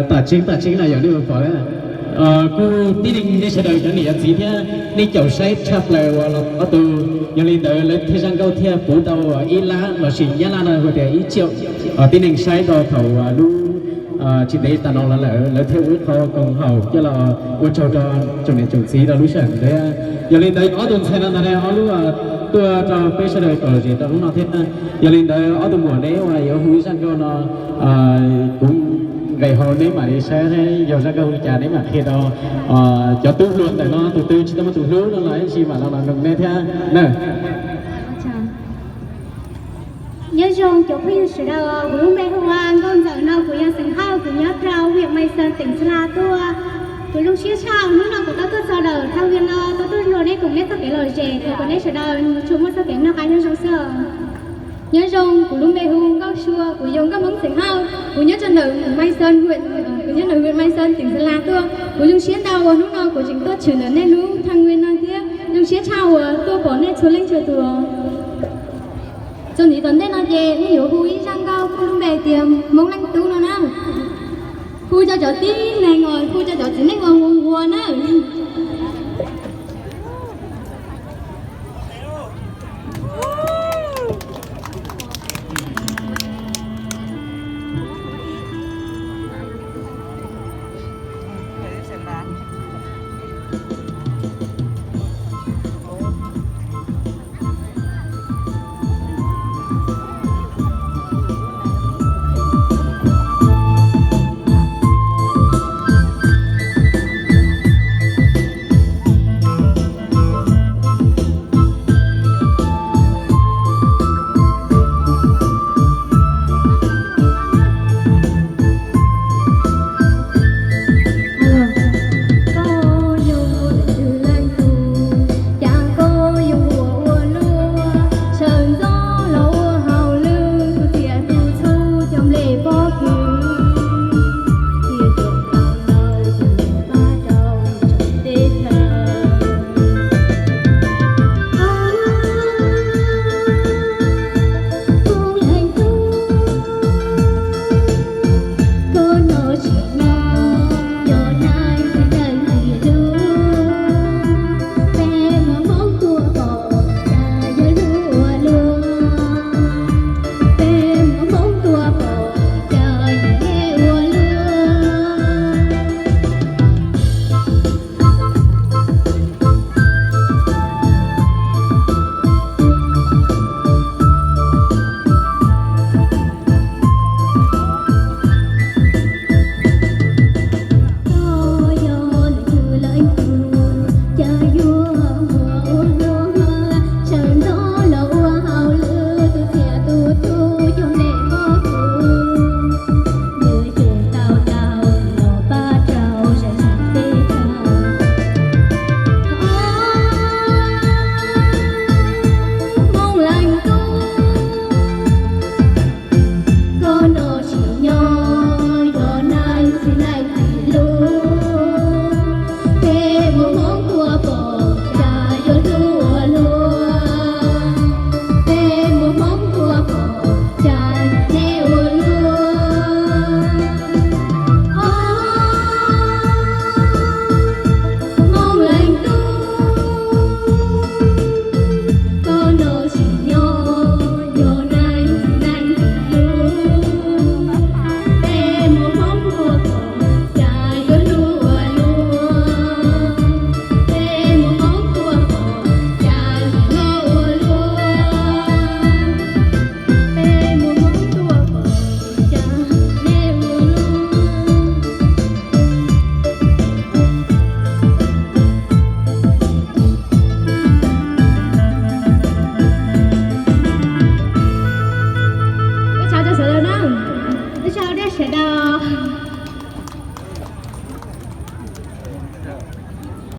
Tam tseeb tam tseeb no yog nej ua pom, kuj tib neeg nej sawv daws cov niam cov txiv thiab nej caum saib tshaj plaws uas los ob tug. Yog li ntawd lawv thiaj zaj nkauj thiaj puv tau ib lab lossis nyab laj no hu tias ib tsiaum. Tib neeg saib tau thaum lub tsis ntev tas no los lawm lawv thiaj ua ib qho koom haum coj los ua tsaug rau tsoom niam tsoom txiv rau lub sij hawm thiab. Yog li ntawd ob tug ntxhais no ntag ne ob lub tuaj rau peb sawv daws kom zem rau hnub no thiab. Yog li ntawd ob tug muam neb uas yuav hu ib zaj nkauj no kuv nqes hauv neb mam li saib yog zaj nkauj hu li cas neb mam qhia rau cov tub hluas ntawm no tus twg tsis tau muaj tus hlub no los ib ntsis mam los nug neb thiab na. Nyob zoo cov phooj ywg sawv daws, kuv lub npe hu ua Nkauj Ntxawm no, kuv yog xeem Hawj, kuv nyob rau huyện Mai Sơn, tỉnh Sơn La tuaj. Kuv zoo siab tshaj hnub no kuv tau tuaj txog ntawm Thao Vias no, tau tuaj nrog neb koom neb txoj kev lom zem, thov kom neb sawv daws tsuas muaj txoj kev noj qab nyob zoo xwb. Nyob zoo, kuv lub npe hu Nkauj Sua, kuv yog nkauj Hmoob xeem Hawj, kuv nyob rau ntawm Mai Sơn huyện, kuv nyob ntawm huyện Mai Sơn, tỉnh Sơn La tuaj. Kuv zoo siab ntau uas hnub no kuv tseem tuaj tshwm ntawm nej lub Thao Vias no thiab zoo siab tshaj uas tuaj pom nej txhua leej txhua tus. Txuas ntxiv tom ntej no ces wb yuav hu ib zaj nkauj kuj lub npe tias Hmoob Leej Tub no na. Hu rau cov tib neeg os, hu rau cov txiv neej uas nquag nquag na.